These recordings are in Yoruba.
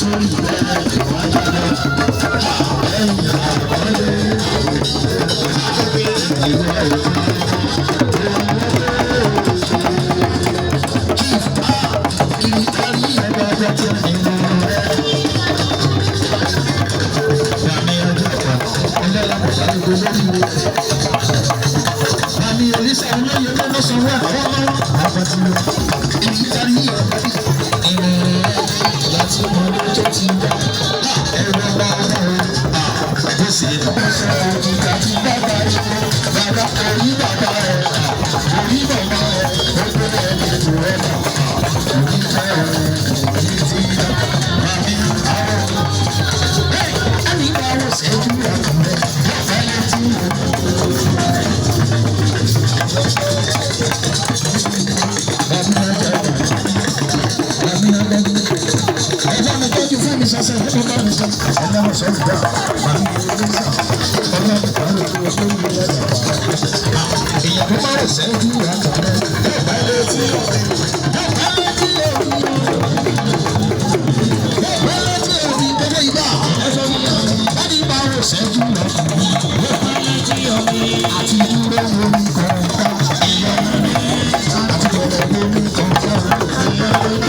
Sórí bẹ́ẹ̀ wáyé lẹ́yìn àkọlé ìwà ìwà. Mami Olisa olóye lọ́nà sanwó àwọn ọmọ àpàtì ìtàrí ìrìn láti ọmọdé tó ti wá ẹ̀rọ bá wọn bó ṣe lọ. Òjìká ti bàbá rẹ̀ bàbá orí bàbá rẹ̀ orí bàbá rẹ̀ ó gbé ẹ̀rọ rẹ̀ bà òjìká rẹ̀ títí dá. Mami àwọn ẹni bá wọ̀ sẹ́jú ọkùnrin fẹ́lẹ́ tí mo. Àti dúró omi kọ̀ọ̀kan, àti bẹ̀rẹ̀ omi kọ̀ọ̀kan.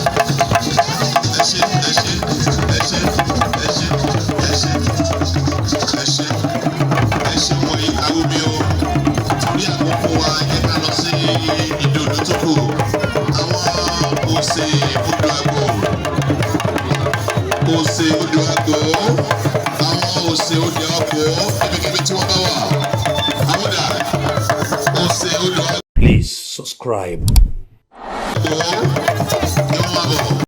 Ẹ ṣé, ẹ ṣé, ẹ ṣé, ẹ ṣé, ẹ ṣé, ẹ ṣé, ẹ ṣé wọ̀nyí àwọn mi o. Torí àkókò wa, yẹ ká lọ sí ìdòdó tó kù. Àwọn òsè odò àgbò, òsè odò àgbò, àwọn òsè odò àgbò, ibikíbi tí wọ́n bá wà. Àwọn dà, òsè odò àgbò Please subscribe. ni wọ́n máa bọ̀.